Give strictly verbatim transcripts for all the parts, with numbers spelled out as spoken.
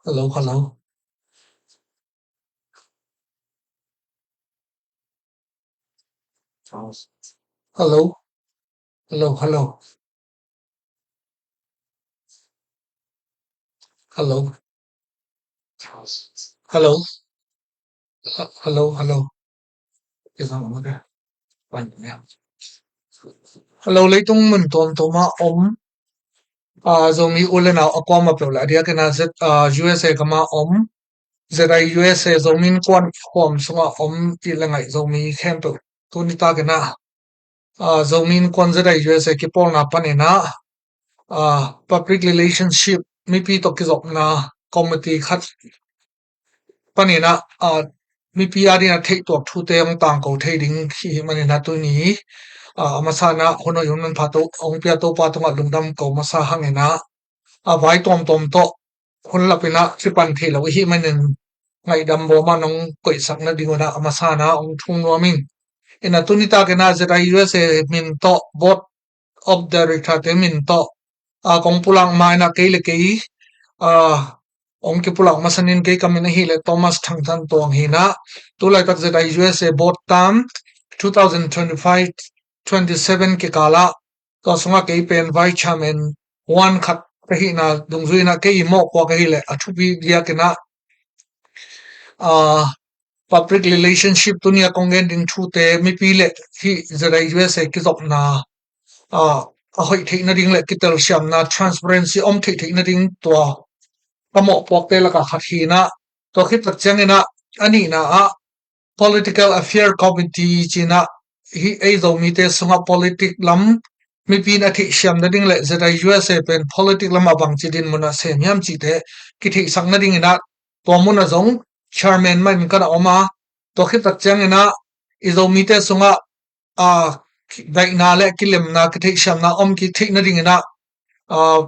Hello, hello. Hello. Hello, hello. Hello. Hello. Hello, hello. Hello, leitung mun tuamtuam ah om, ah, Zomi u le nau a kuamah peuh le a diakin ah Z, ah, U S A gam ah om, Z I U S A Zomi Innkuan huam sungah om i le ngaih Zomi khempeuh tuni takin ah, ah, Zomi Innkuan Z I U S A kipawlna panin ah, ah, public relationship, mipi tawh kizopna committee khat panin ah, ah, mipi adingin a theihtuak thute hong tangko thei ding hi manin ah tuni, ah, a masa in ah hun a hun manpha to hong pia Topa tungah lungdam ko masa hangin ah, a vai tuamtuam tawh hun lapin ah kipan thei lo i hih manin ngaihdam bawm ah nong koihsak nading un ah a masa in ah hong thum nuam ing. In ah tuni takin ah Z I U S A min tawh board of director te min tawh, ah, kong pulak ma in ah kei le kei, ah, hong kipulak masa ning, kei ka min ahih leh Thomas Thang Than Tuang hi in ah, tu laitak Z I U S A board term two thousand twenty-five twenty-seven kikal ah, tua sungah kei pen vice chairman one khat ka hihna dungzui in ah kei i mawhpuak ahih leh a thupi diakin ah, ah, public relationship tuni a kong gen ding thute mipi le hih Z I U S A kizopna, ah, a hoih theih nading le kitelsiamna, transparency om theih theih nading tua ka mawhpuakte lakah khat hi in ah, tua khit tak ciangin ah a nihna ah Political Affair Committee ci in ah, hih ei Zomite sungah politic lam mipi in a theihsiam nading le Z I U S A pen politic lam a bangci dinmun ah sem hiam cihte kitheihsak nadingin ah tua mun ah zong chairman mah in ka na om a, tua khit tak ciangin ah i Zomite sungah, ah, daihna le kilemna, kitheihsiamna om kitheih nadingin ah, ah,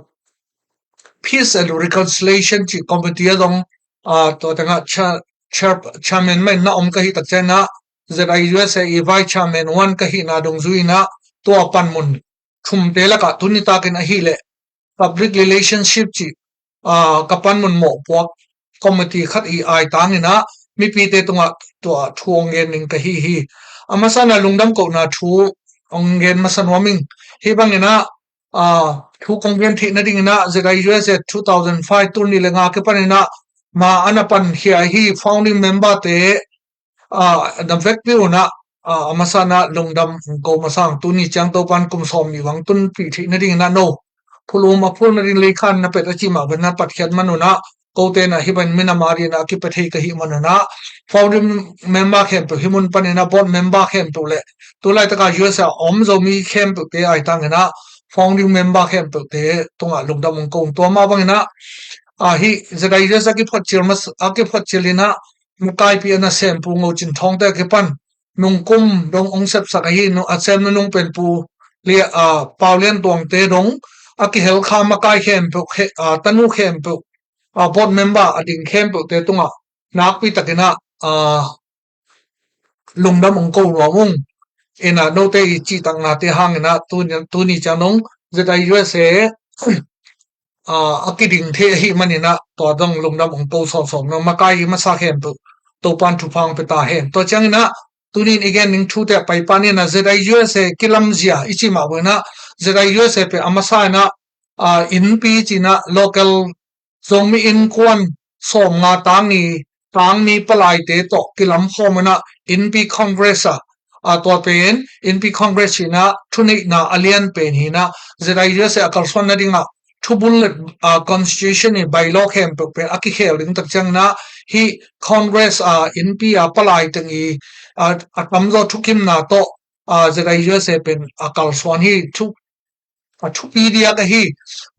Peace and Reconciliation cih committee ah zong, ah, tua tengah cha-, chair-, chairman mah in na om ka hih tak ciangin ah Z I U S A i vice chairman one ka hihna dungzui in ah tua panmun thumte lakah tuni takin ahih leh public relationship cih, ah, ka panmun mawhpuak committee khat i aitangin ah mipite tungah tua thu hong gen ning ka hi hi. A masa in ah lungdam kohna thu hong gen masa nuam ing. Hih bangin ah, ah, thu kong gen theih nadingin ah Z I U S A two thousand five, tul nih le nga kipanin ah ma a na pankhia hi founding member te, ah, na vekpi un ah, ah, a masa in ah lungdam ko masa ing. Tuni ciang Topan kum sawm nih bang tunpih theih nadingin ah no phulum a phul nading leikhan na pet a cih mah bangin ah patkhiat man un ah kote in ah hih bangin minam adingin ah a kipia thei ka hih man un ah founding member khempeuh, hih mun panin ah board member khempeuh le tu laitak a U S A a om Zomi khempeuhte aitangin ah founding member khempeuhte tungah lungdam hong ko ing. Tua mah bangin ah, ah, hih Z I U S A a kiphotcil mas-, a kiphotcil in ah makaipih a nasem Pu Ngo Cin Thawng te a kipan nungkum dong hong sepsak ahi, nu-, a sem nunung pen Pu Lia, ah, Pau Lian Tuang te dong a kihel kha makai khempeuh, khe-, ah, tanu khempeuh, ah, board member a ding khempeuhte tungah nakpi takin ah, ah, lungdam hong ko nuam ung. In ah note i cihtaknate hangin ah tuni, tuni ciang dong Z I U S A, ah, a kiding thei ahih manin ah tua dong lungdam hong ko sawmsawm nuam. Makai i masa khempeuh Topan thupha hong pia ta hen. Tua ciangin ah tuni in i gen ning thute a paipan in ah Z I U S A kilamzia i cih mah bangin ah Z I U S A pen a masa in ah, ah, innpi ci in ah local Zomi innkuan sawmnga tang ni, tang ni palaite tawh kilamkhawm in ah innpi congress ah, ah, tua pen innpi congress hi in ah thuneihna a lian pen hi in ah Z I U S A a kalsuan nading ah thubul le, ah, constitution i bylaw khempeuh pen a kikhel ding tak ciangin ah hih congress ah innpi ah palai teng i, a, a tamzaw thukimna tawh, a, Z I U S A pen a kalsuan hi. Thu, a thupi diak ahi,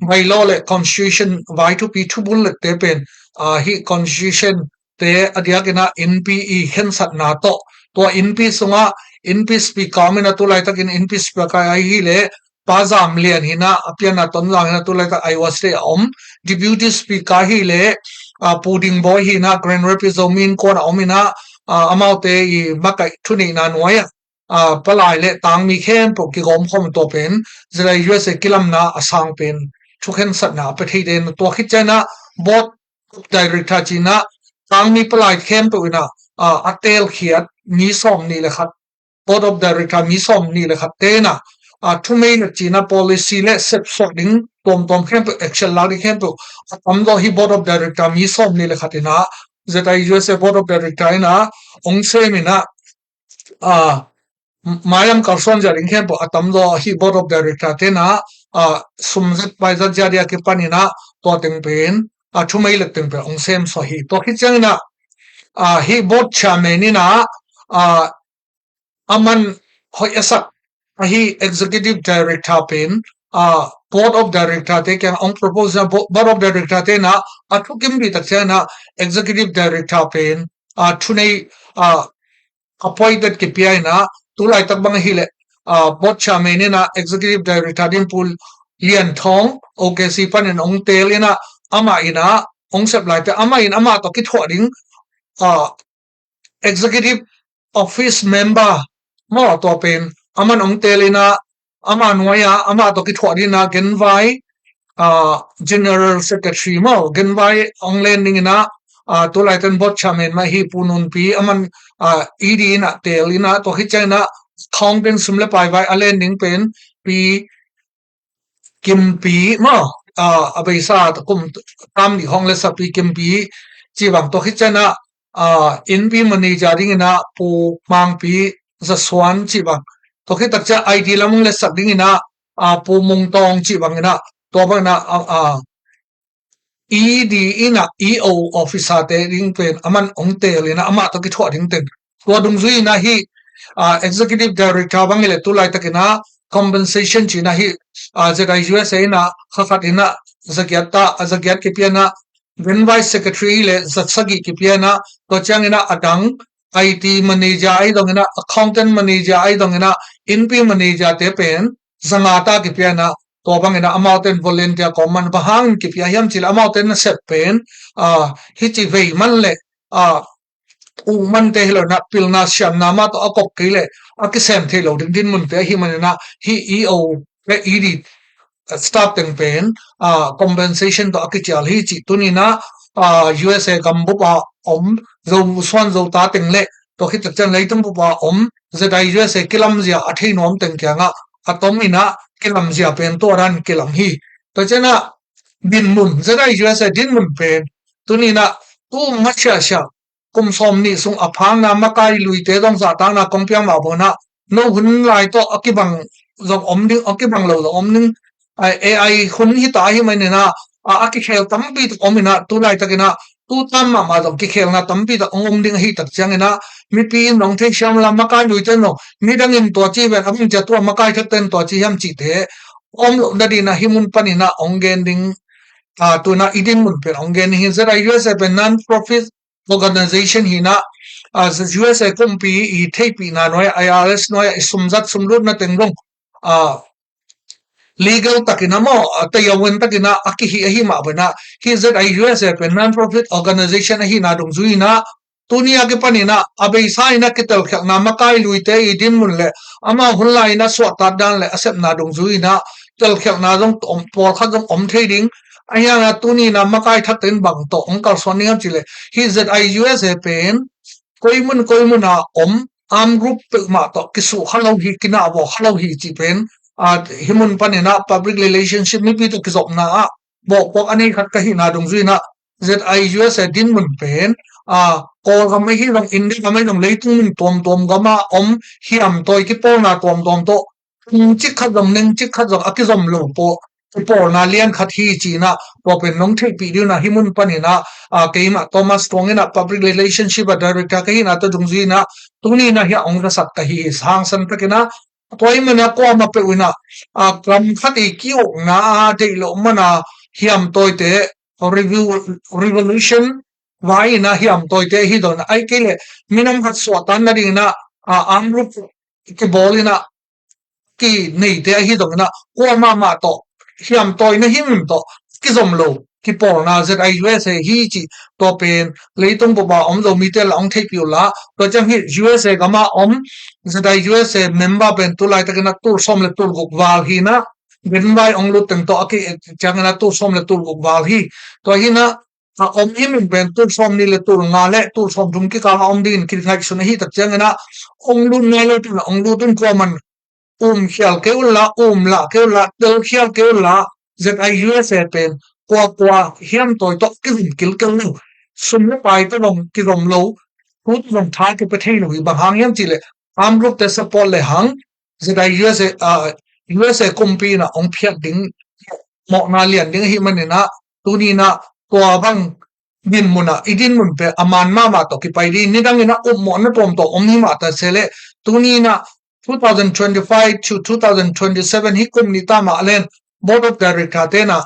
bylaw le constitution vai thupi thubul lette pen, a, hi constitution te a diakin a innpi i khensatna tawh, tua innpi sungah innpi speaker om in a, tu laitakin innpi speaker ahi leh Pa Zam Lian hi in a, a pianna Tonzang hi in a, tu laitak Iowa State a om. Deputy speaker ahi leh, a, Pu Ding Bawi hi in a, Grand Rapids Zomi Innkuan a om in a, a, amaute i makaih thuneihna nuai ah, a, palai le tangmi khempeuh kigawm khawm, tua pen Z I U S A kilamna a sang pen thukhensatna a pia thei den. Tua khit ciangin a board of director ci in a, tangmi palai khempeuh in a, a, a teelkhiat mi sawmnih le khat, board of director mi sawmnih le khat te in a, a, thumei le ci in a, policy le sepsuak ding tuamtuam khempeuh, action lak ding khempeuh a tamzaw hi board of director mi sawmnih le khat in a, Z I U S A board of director in a ong sem in a, a, mailam kalsuan zia ding khempeuh a tamzaw hi board of director te in a, a, sumzat paizat zia dia kipan in a, tua teng pen, a, thumei le teng pen ong sem suak hi. Tua khit ciangin a, a, hi board chairman in a, a, a man hoih a sak ahi executive director pen, a, board of director te kiang ong propose in a, bo-, board of director te in a, a thukim dih tak ciangin a executive director pen, a, thunei, a, appointed kipia in a, tu laitak bang ahi leh, a, board chairman in a executive director ding Pu Lian Thawng, O K C panin ong teel in a, amah in a ong sep lai te, amah in amah tawh kithuah ding, a, executive office member maw, tua pen aman ong teel in a, ama nuai ah amah tawh kithuah ding in a genvai, a, general secretary maw, genvai ong len ding in a, a, tu laitak board chairman mah hi Pu Nunpi, aman, a, E D in a teel in a, tua khit ciangin a accountant sum le pai vai a len ding pen Pi Kimpi maw, a, a beisa kum tam nih hong le sak Pi Kimpi ci bang, tua khit ciangin a, a, innpi manager ding in a Pu Mangpi Za Suan ci bang, tua khit tak ciang I T lam hong le sak ding in a, a, Pu Mung Tawng ci bang in a, tua bang in a, a, a, E D in a E O officer te ding pen aman ong teel in a, amah tawh kithuah ding teng. Tua dungzui in a hi, a, executive director bang hi leh tu laitak in a compensation ci in a hi, a, Z I U S A in a kha khat in a zagiat ta, a zagiat kipia in a, then vice secretary le zasagih kipia in a, tua ciangin a adang I T manager ahi dong in a, accountant manager ahi dong in a, innpi manager te pen zanga ta kipia in a, tua bang in a amaute in volunteer kawm man, bang hang kipia hiam ci leh amaute in a sep pen, a, hi ci vei man le, a, u man te hi lo in a, pilna siamna mah tawh a kop kei leh a kisem thei lo ding dinmun te ahi man in a, hi E O le E D staff teng pen, a, compensation tawh a kicial hi ci. Tuni in a, a, U S A gambup a om Zo suan Zo ta teng le, tua khit tak ciang leitung bup a om Z I U S A kilamzia a thei nuam teng kiangah a tom in a kilamzia pen tua dan kilam hi. Tua ciang a dinmun, Z I U S A dinmun pen tuni in a tu masiasia kum sawmnih sung a phakna makai luite zong zahtakna kong piak mah bang in a, no hun lai tawh a kibang zong om ding, a kibang lo zong om ding. A, A I hun hi ta ahi man in a, a, a kikhel tampi tak om in a, tu laitak in a, tu tam mahmah zong kikhelna tampi tak ong om ding ahi tak ciangin a, mipi in zong thei siam la, makai luite zong nidang in tua ci ven, a bang cia tua makai thakte in tua ci hiam cihte om loh nading in a, hih mun pan in a ong gen ding, a, tu in a i dinmun pen ong gen ding hi. Z I U S A pen non-profit organization hi in a, a, U S A kumpi i theihpihna nuai, I R S nuai, i sumzat sumlutna teng dong, a, legal tak in a maw, a, tayawen tak in a, a kihih ahi mah bang in a, hi Z I U S A pen non-profit organization ahihna dungzui in a, tuni a kipan in a, a beisa in a kitelkhialhna makai luite i dinmun le, ama hun lai in a suahtak dan le a sepna dungzui in a, telkhialhna zong om, pawlkhat zong om thei ding. Ahi hang a tuni in a makai thakte in bang tawh ong kalsuan ding hiam cih leh, hi Z I U S A pen koi mun koi mun a om arm group peuhmah tawh kisuh kha lo hi, kinah vawh kha lo hi cih pen, a, hih mun pan in a public relationship, mipi tawh kizopna ah bawhpuak a nei khat ka hihna dungzui in a, Z I U S A dinmun pen, a, Kawlgam ahi zong, India gam ahi zong, leitung mun tuamtuam gam a om hiam tawi kipawlna tuamtuam tawh, kum cik khat zong, neng cik khat zong a kizom lo paw, kipawlna lian khat hi ci in a, tua pen nong theihpih ding un a, hih mun pan in a, a, keimah Thomas Tuang in a public relationship a director ka hihna tawh dungzui in a, Tuni in ah hiah hong zasak ka hi hi, hangsan takin ah. Tua ahih manin ah kuamah peuh in ah, a, kam khat i ki-ukna a deih loh man a hiamtawite, revo-, revolution vai in ah hiamtawite ahi zongin ah, ahih kei leh minam khat suahtak nadingin ah, a, armed group kibawl in ah kineite ahi zongin ah, kuamah mah tawh hiamtawina himhim tawh kizom lo kipawlna Z I U S A hi cih, tua pen leitung bup a om Zomite lah hong theihpih uh la. Tua ciang hih U S A gam a om Z I U S A member pen tu laitakin ah tul sawm le tul guk val hi in ah, genvai hong lut teng tawh a ki-et ciangin ah tul sawm le tul guk val hi. Tua hi in ah, a om himhim pen tul sawmnih le tul nga le tul sawmthum kikal a om dingin kingaihsun ahih tak ciangin ah, hong lut nai lo teng ah hong lut un, kuamah in um khial kei un la, um lah kei un la, tel khial kei un la, Z I U S A pen kuakua hiamtawi tawh kizom kilkel lo, sum le paite zong kizom lo, thu te zong tha kipia thei lo hi. Bang hang hiam cih leh armed group te support le hang Z I U S A, ah, U S A kumpi in ah hong phiat ding, mawhna lian ding ahih manin ah, tuni in ah tua bang dinmun ah i dinmun pen a man mahmah tawh kipai ding, nidangin ah upmawhna tuamtuam om hi mah ta se leh, tuni in ah two thousand twenty-five to two thousand twenty-seven hi kum nih ta mah len Board of Director te in ah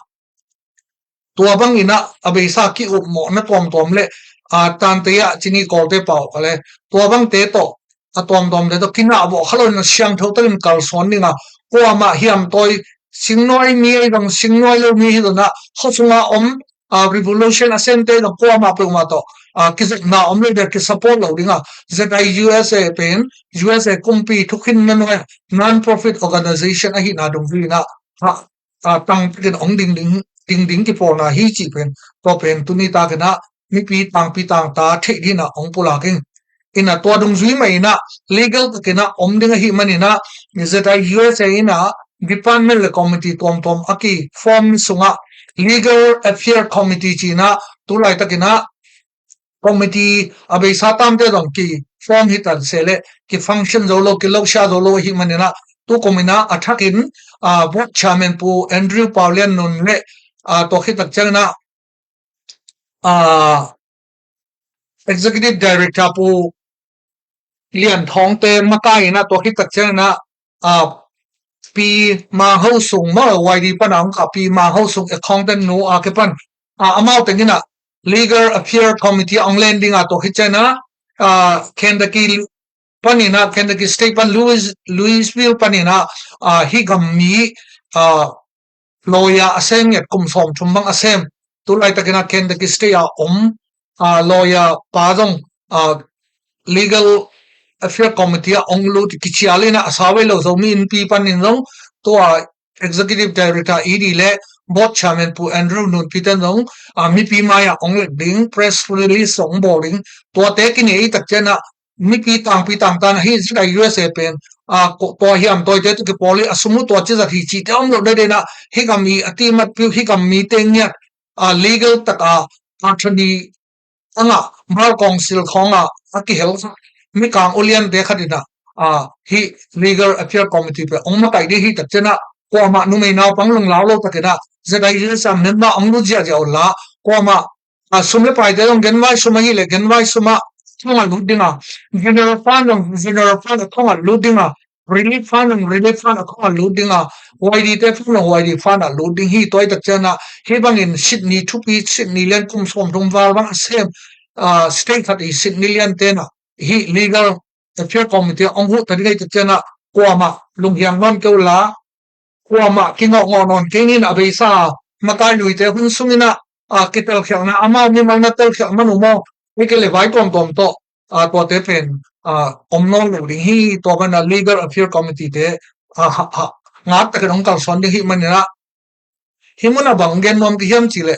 tua bangin ah a beisa ki-upmawhna tuamtuam le, a, tante ah cini Kawlte pau a le, tua bangte tawh, a tuamtuamte tawh kinah vawh kha lo in ah siangtho takin kalsuan ding a, kuamah hiamtawi, singnuai mi ahi zong, singnuai lo mi ahi zong ah, khua sunga om, a, revolution a semte zong kuamah peuhmah tawh, a, kizopna om lo ding a, kisupport lo ding a, Z I U S A pen U S A kumpi thukhinna nuai, non-profit organization ahihna dungzui in ah, a, a, tangtakin hong ding ding, ding ding kipawlna hi cih pen, tua pen tuni takin ah mipi tangpi tangta theih dingin ah hong pulak ing. In ah tua dungzui mah in ah legal takin ah om ding ahih manin ah, Z I U S A in ah department le committee tuamtuam a ki-form sungah Legal Affair Committee ci-in ah tu laitakin ah committee a beisa tamte zong ki-form hi ta se leh, ki-function zo lo, kilosia zo lo ahih manin ah, tu kum in ah a thakin, a, board chairman Pu Andrew Pau Lian Nun le, a, tua khit tak ciangin ah, a, executive director Pu Lian Thawngte makai in ah, tua khit tak ciangin ah, a, Pi Ma Ho Sung maw, Y D pan a hong kah Pi Ma Ho Sung accountant nu a kipan, a, amau teng in ah Legal Affair Committee a hong len ding a, tua khit ciangin ah, a, Kentucky panin ah, Kentucky State pan Louis-, Louisville panin ah, a, hih gam mi, a, lawyer a sem ngiat, kum sawmthum bang a sem, tu laitakin ah Kentucky State a om, a, lawyer pa zong, a, Legal Affair Committee ah hong lut, kicial in ah, a sau vei lo Zomi Innpi panin zong, tua executive director E D le board chairman Pu Andrew Nunpi ten zong, a, mipi mai-ah hong let ding, press release hong bawl ding, tuate kinei tak ciangin ah, mipi tangpi tangtan ah hih Z I U S A pen, a, ko-, tua hiamtawite tawh kipawl hi, a sum uh tua cizat hi cihte om lo dede in ah, hih gam i a timatpih uh, hih gam mite ngiat, a, legal tak a, attorney a ngah, bar counsel khawng ah a kihel mikang uliante khat in ah, a, hih Legal Affair Committee pen hong makaih ding hi tak ciangin ah, kuamah numei naupang lunglau lo takin ah, Z I U S A member hong lut ziahziah un la, kuamah, a, sum le paite zong genvai sum ahih leh genvai sum ah khawng ah lut ding a, general fund zong general fund ah khawng ah lut ding a, relief fund zong relief fund ah khawng ah lut ding a, Y D te fund zong Y D fund ah lut ding hi. Tua hi tak ciangin ah, hih bangin Sydney thupi, Sydney lian kum sawmthum val bang a sem, a, state khat i Sydney liante in ah, hih Legal Affair Committee hong huh ta ding hi tak ciangin ah, kuamah lunghiang nawn kei un la, kuamah kingawhngawh nawn kei ni in, a beisa makai luite hun sungin ah, a, kitelkhialhna, amau mimal na telkhialh man uh maw, ahih kei leh vai tuamtuam tawh, a, tuate pen, a, om nawn lo ding hi. Tua banah Legal Affair Committee te, a, ha, ha, ngak takin hong kalsuan ding ahih manin ah, hih mun ah bang gen nuam ka hiam cih leh,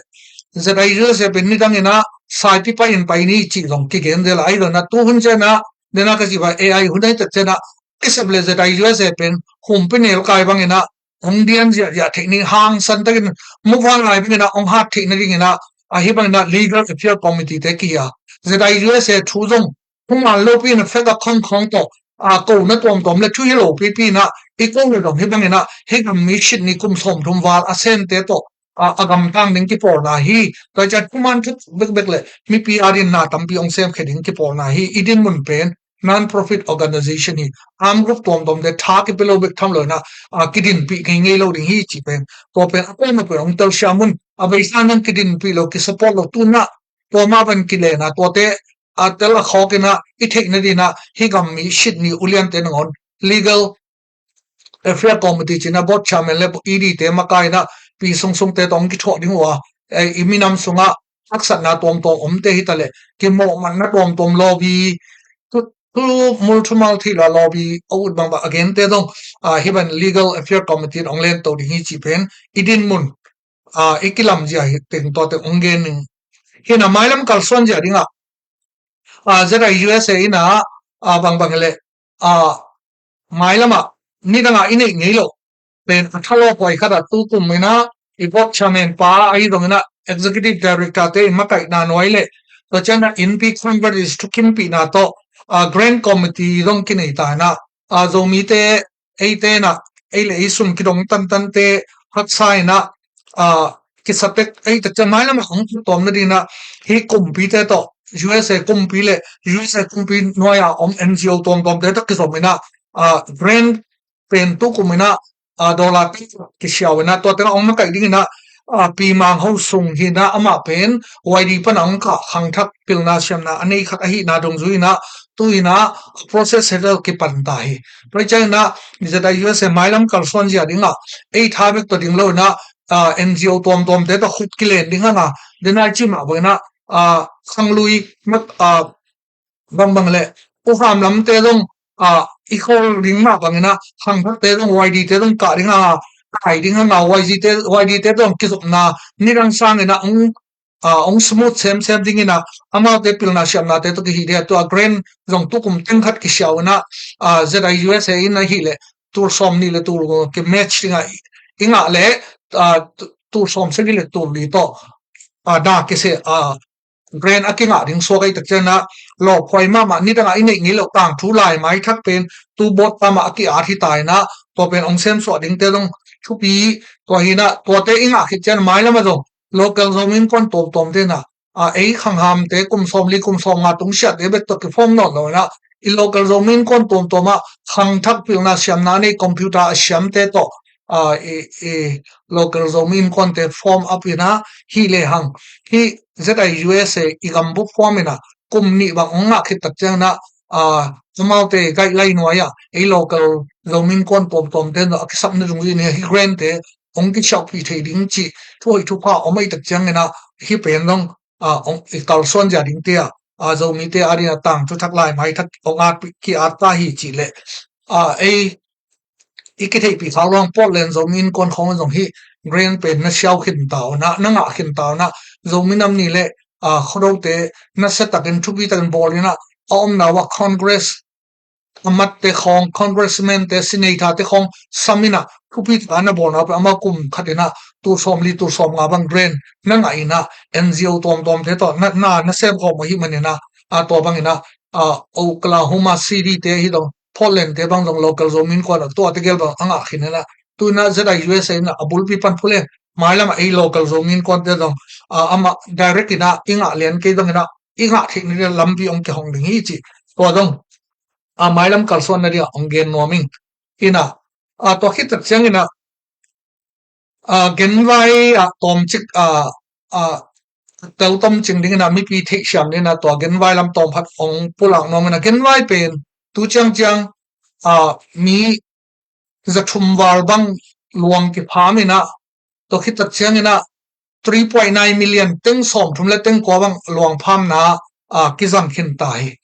Z I U S A pen nidangin ah saipi pai in pai ni cih zong kigen zel a, ahi zongin ah tuhun ciangin ah, den a ka cih bang A I hun ahih tak ciangin ah, kisep leh Z I U S A pen humpi nelkai bangin ah hong dian ziahziah theih ni, hangsan takin muvanlai bangin ah hong hat theih nadingin ah, ahi bangin ah Legal Affair Committee te kihi a, Z I U S A thu zong thuman lopi in ah fek a khawngkhawng tawh, a, kona tuamtuam le thuhilh lopipi in ah i ko le zong hih bangin ah hih gam mi Sydney kum sawmthum val a semte tawh, a, a gamtang ding kipawlna hi. Tua ciang thuman thuk bekbek le mipi adingin na tampi hong semkhia ding kipawlna hi. I dinmun pen non-profit organization hi. Arm group tuamtuamte tha kipia lo bek tham lo inah, a, kidinpih ngeingei lo ding hi cih pen, tua pen a kuama pen hong telsiam un. A beisa nang kidinpih lo, kisupport lo, tu inah tua mah bang kilen a, tuate a tel a khawk inah i theih nading inah hih gam mi sit ni uliante nangawn Legal Affair Committee ci inah board chairman le E D te makai inah pi sungsungte tawh hong kithuah ding uh a, eh, i minam sungah haksatna tuamtuam omte hi ta leh, kimawhmatna tuamtuam lobby, thu, thu mul thumal thei lo a lobby a ut bangbang a gente zong, ah, hih bang Legal Affair Committee in hong lento ding hi cih pen i dinmun, ah, i kilamzia hi teng tua teng hong gen ning. Hi inah mailam kalsuan zia dingah, ah, Z I U S A inah, ah, bangbang hi leh, ah, mailamah nidangah i neih ngei lo pen a thalawphuai khatah tu kum inah i board chairman pa ahi zong inah executive director te i makaihna nuai leh, tua cianah innpi converters thukimpihna tawh, ah, grant committee zong kinei ta inah, ah, Zomite, eite inah, ei le ei sum kidong tantante haksa inah, ah, kisatek ei tak ciang mailamah hong tuamna ding inah hih kumpite tawh, U S A kumpi le U S A kumpi nuai-a om N G O tuamtuamte tawh kizom inah, ah, grant pen tu kum inah, ah, dollar te kisiau inah tua tengah hong makaih ding inah, ah, Pi Mang Ho Sung hi inah amah pen Y D pan a hong kah khangthak pilna siamna a nei khat ahihna dungzui inah tu inah process hi tawh kipan ta hi. Tua hi ciang inah Z I U S A mailam kalsuan zia dingah ei tha bek tawh ding lo inah, ah, N G O tuamtuamte tawh khut kilen ding hang a, denai cimah bang inah, ah, khanglui mak, ah, bangbang le, u ham lamte zong, ah, i khol ding mah bang inah, khangthakte zong, Y D te zong kah ding hang a, kai ding hang a, Y D te, Y D te zong kizopna nidang sang inah hong, ah, hong smooth semsem ding inah, amaute pilna siamnate tawh kihi ding a, tua grant zong tu kum teng khat kisiau inah, ah, Z I U S A in ahih leh tul sawm nih le tul ki match ding a, i ngah leh, ah, tu-, tul sawm sagih le tul li tawh, ah, na kisia, ah, grant a kingah ding suak ahi tak ciang inah, lawphuai mahmah nidangah i neih ngei loh tangthu lai maithak pen tu board pa mah a ki-at hi ta inah, tua pen hong semsuah dingte zong thupi. Tua hi inah tuate i ngah khit ciang mailamah zong local Zomi Innkuan tuamtuamte inah, ah, ei khanghamte kum sawmli kum sawmnga tungsiahte bek tawh kiform nawn lo inah, i local Zomi Innkuan tuamtuamah khangthak pilna siamna nei computer a siamte tawh, ah, i, i local Zomi Innkuante form up inah, hih lehang hih Z I U S A i gambup form inah kum nih bang hong ngah khit tak ciang inah, ah, amaute guideline nuai-ah ei local Zomi Innkuan tuamtuamte in a kisapna dungzui inah hih grantte hong kisiauhpih thei ding cih thuhoih thupha om ahi tak ciang inah hih pen zong, ah, hong i kalsuan zia dingte ah, ah, Zomite a dingah tangthu thak lai maithak hong at, ki-at ta hi cih leh, ah, ei i kitheihpih khak lo hang Portland Zomi Innkuan khawng zong hih grant pen na siau khin ta uh inah, na ngah khin ta uh inah, Zomi Nam Ni le, ah, Khuadote nasia takin thupi takin bawl inah, a omna uh ah Congress a matte khawng, congressman te, senator te khawng sam inah thupi taka na bawlna uh pen amau kum khat inah tul sawmli tul sawmnga bang grant na ngah inah, N G O tuamtuamte tawh na, na, na sem khawm ahi man inah, a, tua bang inah, a, Oklahoma City te hi dong, Portland te bang dong local Zomi Innkuan a tuate gel bang a ngah khin inah, tu inah Z I U S A inah a bulpi pan phu leng mailamah ei local Zomi Innkuante dong, a, amah direct inah i ngah lian kei dong inah i ngah theih ni lampi hong kihong ding hi cih tua dong, a, mailam kalsuan na dingah hong gen nuam ing. Inah, a, tua khit tak ciang inah, a, genvai ah tawmcik, a, a, teu tomcing ding inah mipi theihsiam ding inah tua genvai lam tawm khat hong pulak nuam inah, genvai pen tu ciangciang, a, mi zathum val bang luang kipham inah, tua khit tak ciang inah three point nine million teng sawmthum le teng kua bang luang phamna, a, kizang khin ta hi.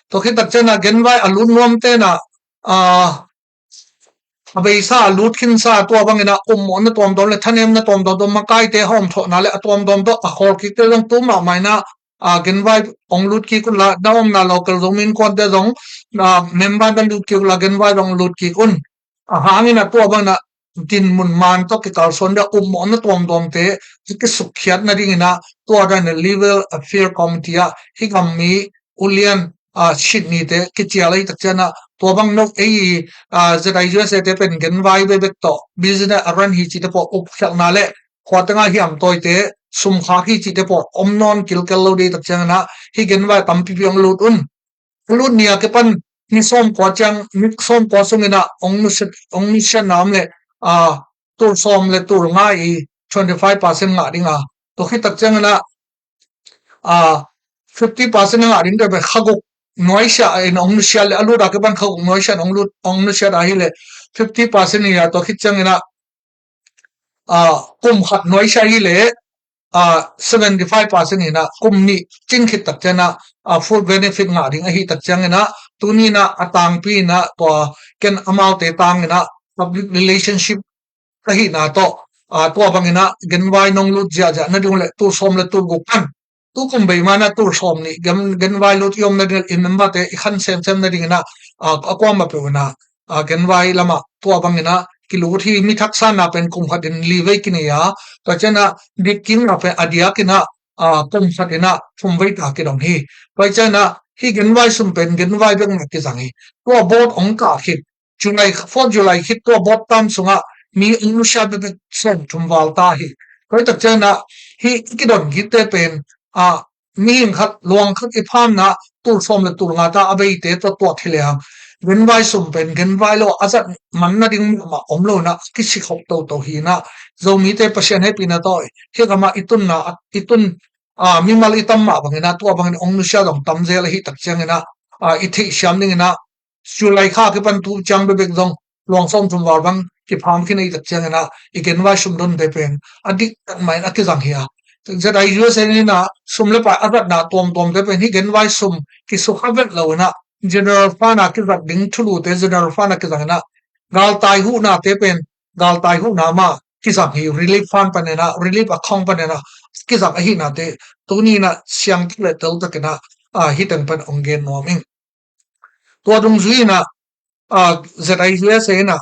Tua khit tak ciang inah genvai a lut nuamte inah, a, a beisa a lut khinsa tua bang inah ummawhna tuamtuam le thanemna tuamtuam tawh makaite hawmthawhna le a tuamtuam tawh a khawl kikte zong tu mahmah inah, a, genvai hong lut kik un la, na omna local Zomi Innkuante zong, a, member na lut kik un la, genvai zong lut kik un. A hang inah tua bang inah dinmun man tawh kikalsuan dia ummawhna tuamtuamte kisukkhiat nading inah tua dan inah Legal Affair Committee ah hih gam mi ulian, a, sit nite kicial ahi tak ciang inah tua bang no ei, a, Z I U S A te pen genvai bekbek tawh business a run hi cihte pawh upkhialhna le khua tengah hiamtawite sumkhak hi cihte pawh om nawn kilkel lo ding tak ciang inah hih genvai tampipi hong lut un. A lut ni a kipan ni sawm kua ciang, ni sawm kua sungin ah ong nusia, ong nusia nam le, a, tul sawm le tul nga i twenty five percent ngah ding a, tua khit tak ciangin ah, a, fifty percent ngah ding te pen kha guk nuaisiah in ong nusia le, a lut a kipan kha guk nuaisiah in ong lut, ong nusia a hi le fifty percent hi a, tua khit ciangin ah, a, kum khat nuaisiah hi le, a, seventy five percent in ah, kum nih cin khit tak ciangin ah, a, full benefit ngah ding ahi tak ciangin ah, tuni in ah a tangpi in ah tua ken amaute tangin ah public relationship ka hihna tawh, a, tua bangin ah genvai nong lut ziahziah nading le tul sawm le tul guk pan, tu kum bei man ah tul sawm nih gen, genvai lut i om nading le i member te i khan semsem nadingin ah, a, a kuamah peuh in ah, a, genvai lamah tua bangin ah kilut hi. Mi thaksanna pen kum khat in li vei kinei a, tua ciangin ah dik kimna pen a diakin ah, a, kum khat in ah thum vei ta kidong hi. Tua ciangin ah hih genvai sum pen genvai bek mah kizang hi. Tua board ong kah khit, July, fourth July khit tua board term sungah mi ong nusia bekbek sawm thum val ta hi. Tua hi tak ciangin ah hih i kidon kik te pen, a, mihing khat, luang khat i phamna tul sawm le tul nga ta a beite tua tuat hi lehang, genvai sum pen genvai lo a zat man nading mahmah om lo in ah kisikhop toto hi in ah, Zomite Pasian hehpihna tawh hih gamah i tunna, i tun, a, mimal i tam mah bangin ah tua bangin ong nusia zong tam zel ahi tak ciangin ah, a, i theihsiam dingin ah, July kha kipan tu ciang bekbek zong luang sawm thum val bang kipham khin ahi tak ciangin ah i genvai sum donte pen a dik tak mah in a kizang hi a. Z I U S A in ah sum le pai a zatna tuamtuamte pen hih genvai sum kisukha vet lo in ah general fund a kizat ding thulute general fund a kizang in ah, galtai huhnate pen galtai huhna mah kizang hi, relief fund panin ah, relief account panin ah kizang ahihnate tuni in ah siangtak le teltak in ah, a, hih teng pan ong gen nuam ing. Tua dungzui in ah, a, Z I U S A in ah,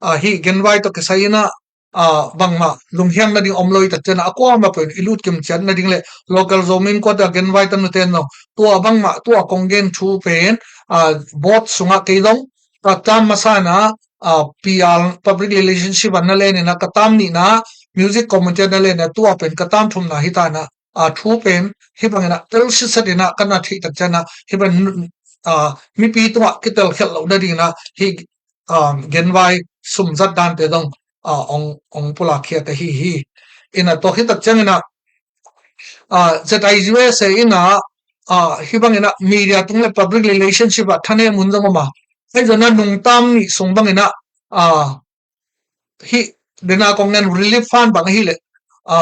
a, hih genvai tawh kisai in ah, a, bangmah lunghiang nading om lo hi tak ciangin ah, a kuamah peuh in i lut kim ciat nading le local Zomi Innkuan a genvai tanute in zong tua bangmah, tua kong gen thu pen, a, board sungah kei zong ka term masa in ah, a, P R, public relationship a na len in ah, ka term nihna music committee a na len in ah, tua pen ka term thumna hi ta in ah, a, thu pen hih bangin ah tel sitset in ah ka na theih tak ciangin ah hih bang, a, mipi tungah kitel khialh loh nadingin ah hih, a, genvai sum zat dante zong, a, ong, ong pulak khia ka hi hi. In ah tua khit tak ciangin ah, a, Z I U S A in ah, a, hih bangin ah media tung le public relationship ah thanem hun zong om a, ahi zongin ah nung term nih sung bangin ah, a, hih dena kong gen relief fund bang ahih leh, a,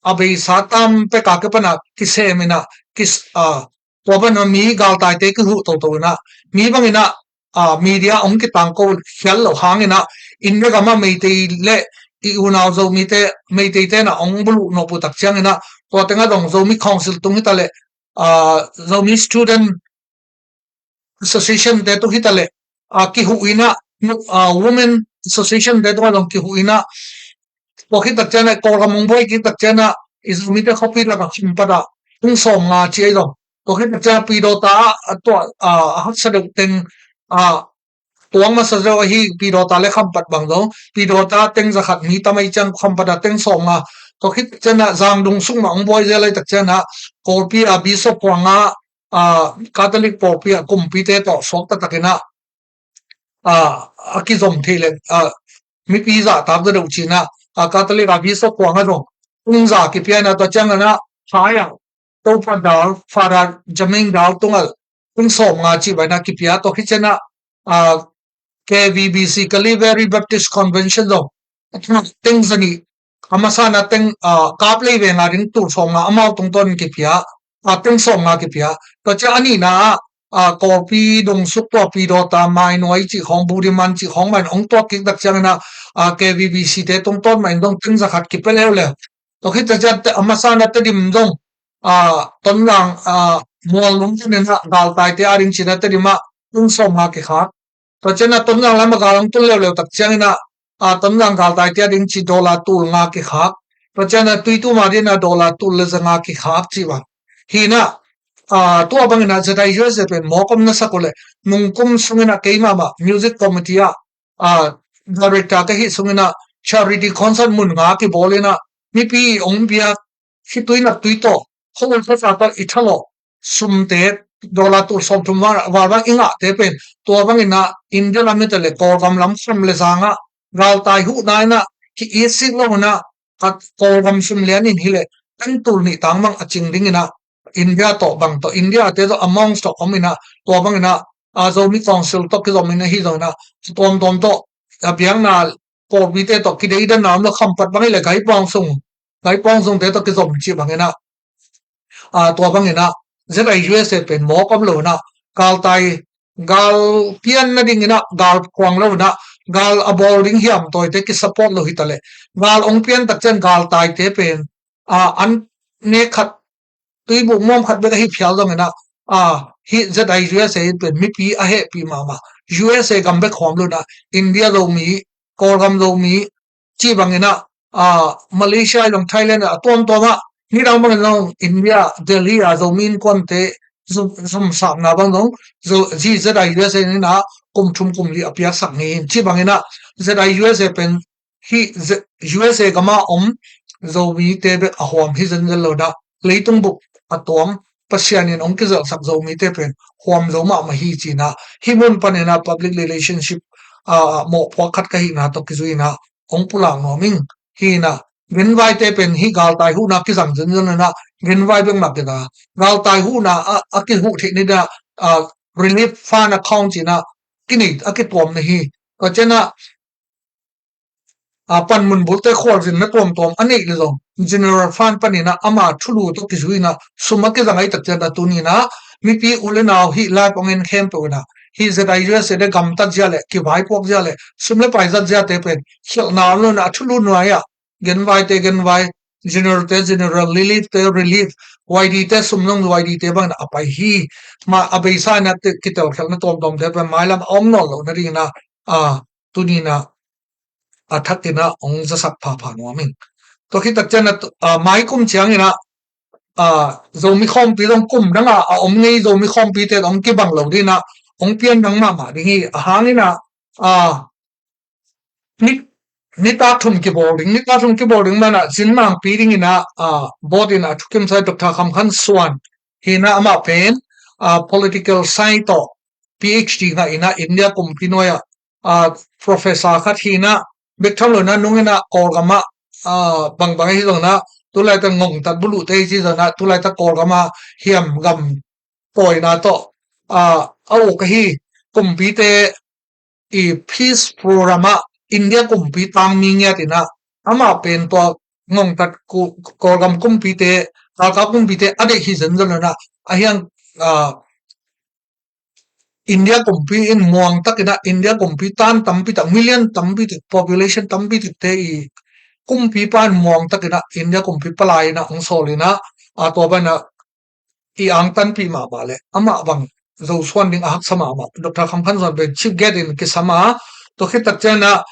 a beisa term pek a kipan ah kisem in ah, kis, a, tua pan ah mi galtaite kihuh toto in ah, mi bangin ah, a, media ong kitangko khial loh hangin ah, India gam ah Meitei le i unau Zomite, Meiteite in ah ong buluh nop uh tak ciangin ah, tua teng ah zong Zomi Council tung hi ta leh, a, Zomi Student Association te tung hi ta leh, a, kihuh in ah, a, Women Association te tungah zong kihuh in ah, tua khit tak ciangin ah Kawlgam ong buai kik tak ciangin ah i Zomite khuapi lakah khampat ah tung sawm nga ci ahi zong, tua khit tak ciangin ah Pidawta ah, a, tua, a, a haksa deuh teng, a, tuang masa zo ahi Pidawta le khampat bang zong, Pidawta teng za khat mi tam ahih ciang khampat ah teng sawm nga. Tua khit ciangin ah Zangdung sung mah ong buai zel ahih tak ciangin ah Kawlpi a Bishop khuang ah, a, Catholic pawlpi ah kumpite tawh suak taktak in ah, a, a kizom thei le, a, mipi zahtak zaw deuh ci in ah, a, Catholic a Bishop khuang ah zong tung za kipia in ah, tua ciangin ah Phai ah Topa Dal, Father Jaming Dal tungah tung sawm nga cih bang in ah kipia, tua khit ciangin ah, a, K V B C, Kalay Valley Baptist Convention zong teng za nih, a masa in ah teng, a, Kaplei veng a ding tul sawm nga amau tungtawn in kipia, a, teng sawm nga kipia. Tua ciang a nihna ah, a, Kawlpi dong suk tua Pidawta, Mainuai cih khawng, Budiman cih khawng mah in ong tuak kik tak ciangin ah, a, K V B C te tungtawn mah in zong teng za khat kipia leuleu. Tua khit tak ciang a masa in ah Tedim zong, a, Tonzang, a, Mualnum in ah galtaite a ding ci in ah Tedim ah tung sawm nga kikhak. Tua ciangin ah Tonzang lam ah gal ong tun leuleu tak ciangin ah, a, Tonzang galtaite a ding ci dollar tul nga kikhak. Tua ciangin ah Tuitum a ding ah dollar tul le za nga kikhak cih bang. Hi in ah, a, tua bangin ah Z I U S A pen mawk om na sak uh leh, nung kum sungin ah keimah mah music committee ah, a, director ka hih sungin ah charity concert mun nga kibawl in ah, mipi ong biak khitui nattui tawh, khua khua sa tawh i thalawh sumte dollar tul sawmthum val, val bang i ngahte pen, tua bangin ah India lam hi ta leh Kawlgam lam kham le zangah galtai huhna in ah ki-it sik lo in ah, a Kawlgam sum lian in hi leh, kan tul nih tang bang a cing dingin ah, India tawh bang tawh, India te tawh a mawng tawh om in ah, tua bangin ah, a Zomi Council tawh kizom in ahi zongin ah, a tuamtuam tawh, a biakna pawlpite tawh kideidanna om lo, khampat bang hi leh Gaipawng sung, Gaipawng sungte tawh kizom cih bangin ah, a, tua bangin ah, Z I U S A pen mawk om lo in ah, galtai, gal pian nadingin ah, gal kuang lo in ah, gal a bawl ding hiam tawite kisupport lo hi ta leh, gal ong pian tak ciang galtaite pen, a, an nek khat, tuibuk muam khat bek ahi phial zongin ah, a, hih Z I U S A pen mipi a hehpih mahmah. U S A gam bek khawm lo in ah, India Zomi, Kawlgam Zomi, cih bangin ah, a, Malaysia zong, Thailand a tuamtuam ah, nidang bangin zong India, Delhi a Zomi innkuante zum, zumsakna bang zong, zo, zi Z I U S A in ah kum thum kum li a piaksak ni in, cih bangin ah Z I U S A pen hih Z-, U S A gam ah om Zomite bek a huam hi zenzen lo in ah, leitung bup a tuam, Pasian in ong kizelhsak Zomite pen huam zo mahmah hi ci in ah, hih mun panin ah public relationship, a, mawhpuak khat ka hihna tawh kizui in ah ong pulak nuam ing. Hi in ah, genvaite pen hih galtai huhna kizang zenzen in ah, genvai bek mah kei a, galtai huhna a, a kihuh theih nading ah, a, relief fund account ci in ah kinei, a kituam na hi. Tua ciang ah, a, panmun bulte khualzinna tuamtuam a neih le zong, General Fund panin ah ama thulu tawh kizui in ah, sum a kizang ahih tak ciang ah, tuni in ah mipi u le nau hih live ong en khempeuh in ah, hih Z I U S A te gamtat zia leh, kivaipuak zia leh, sum le pai zat ziate pen khialhna om lo in ah, a thulu nuai ah, genvaite genvai, Generalte general, relievelte relief, Y Dte sum zong Y Dte bangin a pai hi. Mah a beisa in ah te, kitelkhialhna tuamtuamte pen mailam a om nawn loh nadingin ah, a, tuni in ah a thak in ah ong zasak phapha nuam ing. Tua khit tak ciang ah, a, mai kum ciangin ah, a, Zomi khawmpi zong kum dang ah a om ngei Zomi khawmpite ong kibang lo dingin ah ong pian dang mahmah ding hi. A hang in ah, a, ni, nitak thum kibawl ding, nitak thum kibawl ding man ah, zin mangpi dingin ah, a, board in ah a thukimsa Doctor Kham Khan Suan hi in ah, amah pen, a, political science tawh P H D ngah in ah, India kumpi nuai ah, a, professor khat hi in ah, bek tham lo in ah nung in ah Kawlgam ah, a, bangbang ahi zongin ah, tulaitak ngongtat buluhte hi ci zongin ah, tulaitak Kawlgam ah hiam gam pawina tawh, a, a uk ahi kumpite i peace program ah India kumpi tangmi ngiat in ah, amah pen tua ngongtat ku, Kawlgam kumpite, Kawlgam kumpite a deih hi zenzen lo in ah, a hiang, a, India kumpi in muang tak in ah, India kumpi tan tampi tak, million tampi tak, population tampi takte i kumpipa in muang tak in ah, India kumpi palai in ah ong sawl in ah, a, tua bang in ah i angtanpih mahmah leh amah bang Zosuan ding a haksa mahmah. Doctor Kham Khan Suan pen chief guest in kisam a, tua khit tak ciang ah,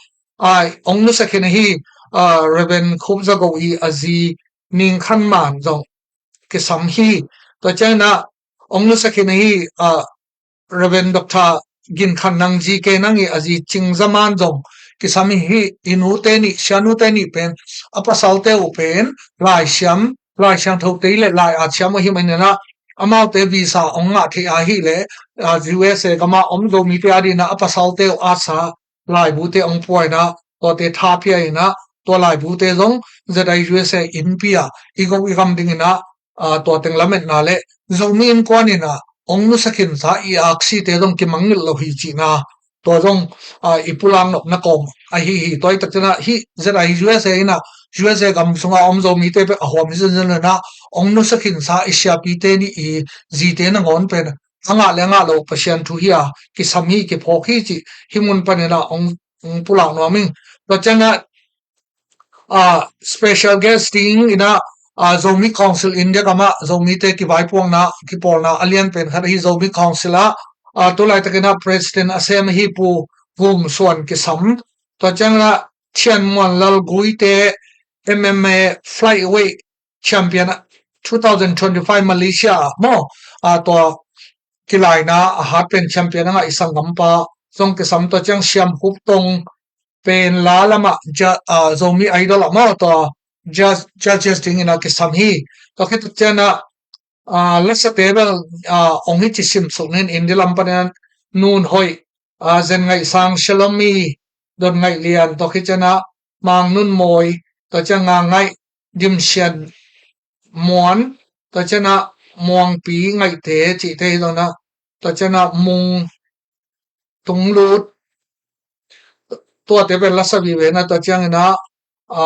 a, ong nusia khin ahi, a, Reverend Khup Za Go i a zi Ning Khan Man zong kisam hi. Tua ciang ah ong nusia khin ahi, a, Reverend Doctor Gin Khan Nang, G K Nang i a zi Cing Za Man zong kisam hi. I nute nih, sianute nih pen, a pasalte uh pen laisiam, Lai Siangtho te leh lai-at siam ahi manin ah, amaute visa ong ngah theih ahih leh, a, U S A gam ah om Zomite adingin ah a pasalte uh atsa laibute ong pua in ah, tuate tha pia in ah, tua laibute zong Z I U S A innpi ah i go i gam dingin ah, a, tua teng lametna leh Zomi innkuan in ah ong nusia khinsa i aksite zong kimangngilh lo hi cihna, tua zong, a, i pulak nopna kawm ahi hi. Tua ahih tak ciang ah hih Z I U S A in ah, U S A gam sungah om Zomite bek a huam hi zenzen lo in ah, ong nusia khinsa i siapite nih i zite nangawn pen a ngah leh a ngah loh Pasian thu hi a, kisam hi, kiphawk hi cih hih mun panin ah ong, ong pulak nuam ing. Tua ciang ah, a, special guest dingin ah, a, Zomi Council India gam ah Zomite kivaipuakna, kipawlna a lian pen khat ahi Zomi Council ah, a, tulaitak in ah president a sem ahi Pu Vum Suan kisam. Tua ciang ah Thian Muan Lal Guite M M A flyweight champion ah, two thousand twenty-five Malaysia ah maw, a, tua kilaina a hat pen champion a ngah i sanggampa zong kisam. Tua ciang Siam Hup Tong pen la lam ah, ja-, a, Zomi Idol ah maw, tua judge, judges dingin ah kisam hi. Tua khit tak ciang ah a, lasate bel, a, ong hi ci simsuk nin India lam panin Nun Hoih, a, Zen Ngaih Sang, Shalom Mi, Don Ngaih Lian, tua khit ciangin ah Mang Nun Mawi, tua ciang Nga Ngaih, Dim Sian Muan, tua ciangin ah Muangpi Ngaihte cihte hi zongin ah, tua ciangin ah Mung Tung Lut, tuate bel lasa vive na, tua ciangin ah, a,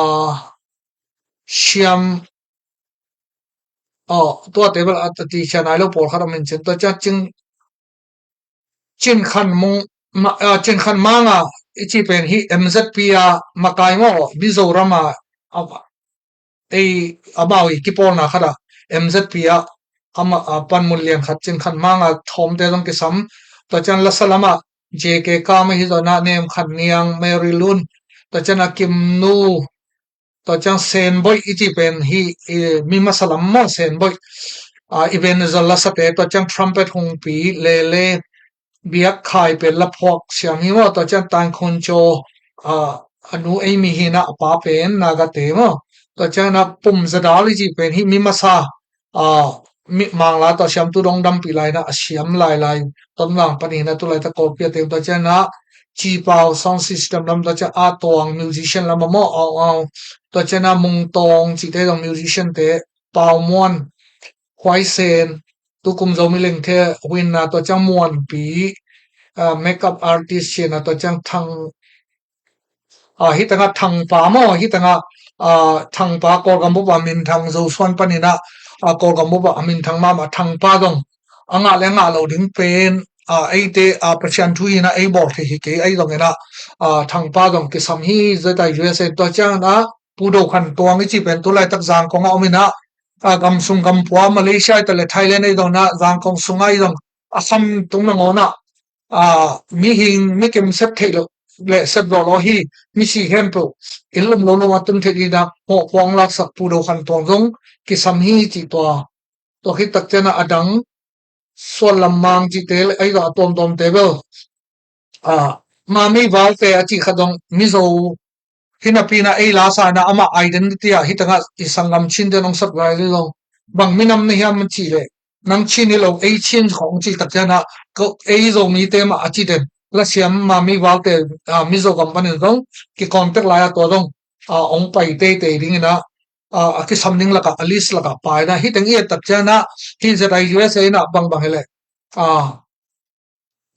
Siam, aw, tuate bel a tati khia nai lo pawlkhat om in cin, tua ciang Cin, Cin Khan Mung, ma, a, Cin Khan Manga i ci pen hi M Z P a makai maw, Mizoram a, a, ei, amau i kipawlna khat a M Z P a, ama, a, panmun lian khat Cin Khan Manga thawmte zong kisam, tua ciang lasa lam ah J K Kam ahi zongin ah Nem Khan Niang, Mary Lun, tua ciang a Kim Nu, tua ciang Senboih i ci pen hi, i, mi masa lam maw Senboih, a, Ebenezer lasate, tua ciang Trumpet Hungpi, Lele, Biak Khai pen laphuak siam hi maw, tua ciang Tan Khun Chaw, a, a nu ei mi hi na, a pa pen Nagate maw, tua ciang na Pum Za Dal i ci pen hi mi masa, a, mi Mangla tawh siamtu dong dampih lai na a siam lailai, Tonzang panin a tulaitak Kawlpi a teng, tua ciang na Cipau sound system lam, tua ciang A Tuang musician lam a maw, au au, tua ciang na Mung Tawng cihte zong musician te, Pau Muan, Huai Sen, tukum Zomi Lengthe huinna, tua ciang Muanpi, a, makeup artist cihna, tua ciang Thang, a, hi tengah Thangpa maw, hi tengah, a, Thangpa Kawlgam bup a minthang, Zosuan panin ah, a, Kawlgam bup a minthang mahmah Thangpa zong a ngah le ngah lo ding pen, a, eite, a, Pasian thu in ah ei bawl thei hi kei, ahi zongin ah, a, Thangpa zong kisam hi, Z I U S A, tua ciangin ah Pu Do Khan Tuang i ci pen tulaitak Zangkong a om in ah, a, gamsung gampua Malaysia i ta le Thailand ahi zongin ah Zangkong sungah i zong a kham tung nangawn ah, a, mihing mikim sep theih loh le sep zawh lo hi, misi khempeuh inn lum lo lum a tun theih dingin ah mawhpuang laksak Pu Do Khan Tuang zong kisam hi cih tua. Tua khit tak ciangin ah a dang Suan Lam Mang cihte le ahi zong a tuamtuamte bel, a, Mami Valte a cih khat zong Mizo hi napi in ah ei lasa in ah amah identity ah hi tengah i sanggam Chin te nong sak lai le zong bang minam na hiam a cih leh nang Chin hi lo, ei Chin khong cih tak ciangin ah ko ei Zomite mah a ci den. Lasiam Mami Valte, a, Mizo gam panin zong kicontact lai a tua zong, a, ong pai teitei dingin ah, a, a kisam ding lakah, a list lakah pai in ah, hi teng i et tak ciangin ah hi Z I U S A in ah bangbang hi leh, a,